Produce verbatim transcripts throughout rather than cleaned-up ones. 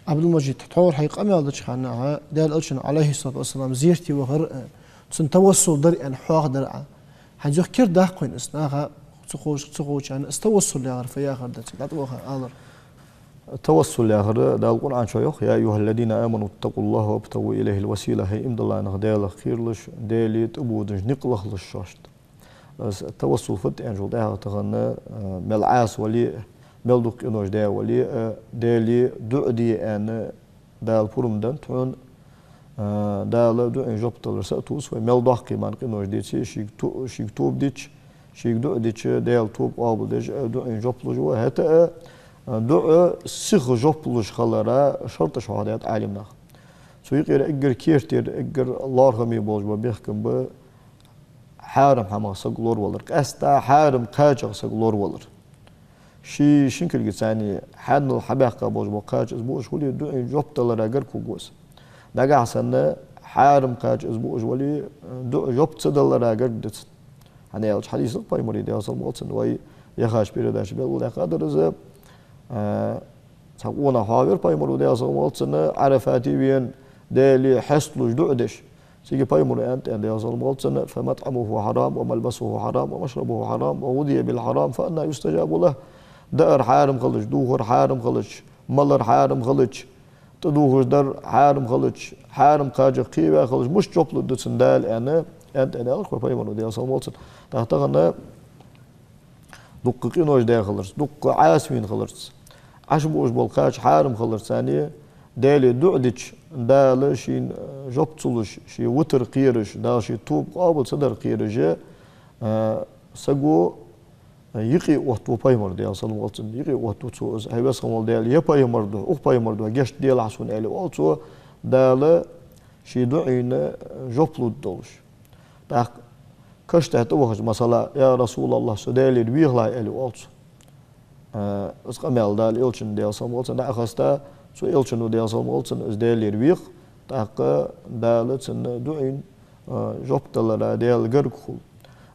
Ӏабдул-Мажид, тхьовра хьай къамаьл деча хана, Даьла Элчан, Ӏалайхи ссалату вассалам, зерате вахар, э, цун тавассул дар аьнна хьоахадар Ӏа. Хьайна юха керда даккха вайна из, наха ца ховш, ца ховчарна, из тавассул яхар фу яхар да цига, дӀатӀаваха алар. Тавассул яхар Дала Къуръан чу йоах: «يا أيها الذين آمنوا اتقوا الله وابتغوا إليه الوسيلة». ХӀай иман дилла нах, Даьлах кхералаш, Даьлага тӀабодаш никъ лахалаш шоашта. Из тавассул фуд аьнначул тӀехьагӀа тахан, э, мел Ӏаса вале а, мел дукха къинош даь вале а, Даьлага дуӀа де аьнна, Дала пурам деннад хьона, э, Дала дуӀайна жоп далар сатувс вай, мел доккхий мара къинош деце а, шийга то-, шийга тоба дича, шийга дуӀа дича, Даьла тоба къоабалдеш а, дуӀайна жоп луш ва. ХӀаьта а, э, дуӀа сиха жоп луш хилара шарташ хьоахадаьд Ӏалимнаха. Цу юкъера эггара керттера, эггара лоархӀаме болаш бола бехкам ба хьарам хӀамах саг лоравалар, къаьстта хьарам кхачах саг лоравалар. Ший шин кулгаца хьаьнал хьабаьккха болаш бола кхача из буаш хуле, дуӀайна жоп далара гарга хургва из. Нагахьа санна хьарам кхача из буаш вале, дуӀа жоп ца далара гарга да цун. ХӀана аьлча хьадис да Пайхамара, Даьла салам хилда цунна, вай яхача передаче белгалдаьккхадар из, а, цхьа къонах хьоахавир Пайхамаро, Даьла салам хилда цунна, Ӏарафате вена, Даьлага хьесталуш дуӀа деш. Цига Пайхамаро аьннад, Даьла салам хилда цунна: «فمطعمه حرام وملبسه حرام ومشربه حرام وغذي بالحرام فأنى يستجاب له». Даар хьарам хилча, дувхар хьарам хилча, малар хьарам хилча, тӀадувхаш дар хьарам хилча, хьарам кхачах кхеваь хилча, мишта жоп лургда цунна Дала аьнна, аьннад, аьннад Пайхамаро, Даьла салам хилда цунна. ТӀаккха тахан дуккха къинош даь хиларца, дуккха Ӏаса вийна хиларца, Ӏаш буаш бола кхача хьарам хиларца, царна Даьлага дуӀа дича, Дала шийна, э, жоп ца луш, ший витар кхераш, Дала ший тоба къоабал ца дар кхераш, э, саго, э, юкъе оттаву Пайхамара, Даьла салам хилда цунна, юкъе оттаву цо из. ХӀай Веза хинна вола Даьла, ер Пайхамара духьа, укх Пайхамара духьа гешт делахь сона, аьле оал цо, Дала ший дуӀайна, э, жоп лургдолаш. ТӀаккха каша тӀа тӀавахача, масала: «Я РасулаллахӀ, со Даьлагара вехалахь», аьле оал цо. Э, из къамаьл Дала Элчанна, Даьла салам хилда цунна, дӀа а хеста, цу Элчано, Даьла салам хилда цунна, из Даьлагара вех, тӀаккха Дала цун дуӀайна, э, жоп далара Даьла гарга хул.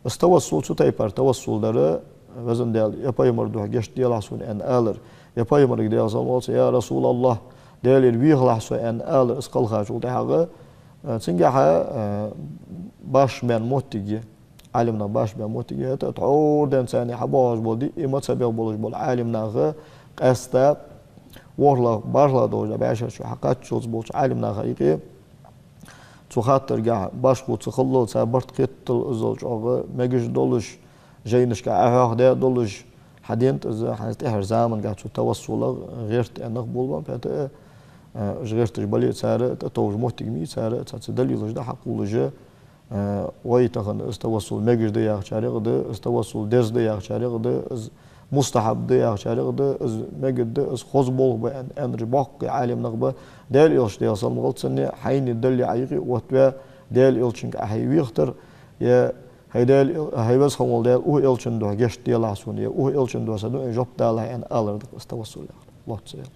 Из тавассул, цу тайпара тавассул дар, Веза Даьла, ер Пайхамара духьа гешт делахь сона аьнна алар, ер Пайхамарга, Даьла салам хилда цунна: «Я РасулаллахӀ, Даьлагара вехалахь со», аьнна алар, из кхелхачул тӀехьагӀа, э, цунгахьа, э, башха баьнна моттиг я, Ӏалимнаха башха баьнна моттиг я, хӀаьта тхьовра денз царна хьабоагӀаш бола диъ мазхӀабех болаш бола Ӏалимнаха, къаьстта ворхӀлагӀа, бархӀлагӀа долча бӀаьшера чу хьакхаччалца болча Ӏалимнаха юкъе цу хаттаргахьа башхо ца хилла, цар барт кхетадалла, иззал чӀоагӀа мегаш долаш, жайнашка Ӏохьоахадаь долаш, хьаденад из, хӀанз тӀехьарча замангахьа цу тавассулах гӀерта аьнна нах болабеннаб, хӀаьта а, э, уж гӀерташ бале а, цар тӀатовжа моттиг ма йий, цар цхьацца далилаш да хьакхоллаш, э, вай тахан из тавассул мегаш да яхачарех а да, из тавассул деза да яхачарех а да, из мустахьаб да яхачарех а да, из мегаргда, из хоза болх ба аьнна, аьннараш боккхий Ӏалимнах ба. Даьла Элча, Даьла салам хилда цунна, хьайна дале Ӏа юкъе оттаваь, Даьла Элчанга Ӏа хьай вехийтар, е хӀай Даьла Эл-, хӀай Веза хинна вола Даьла, укх Элчан духьа гешт делахь сона, е укх Элчан духьа са дуӀайна жоп далахь аьнна алар да из тавассул яхар. Лоацца аьлча.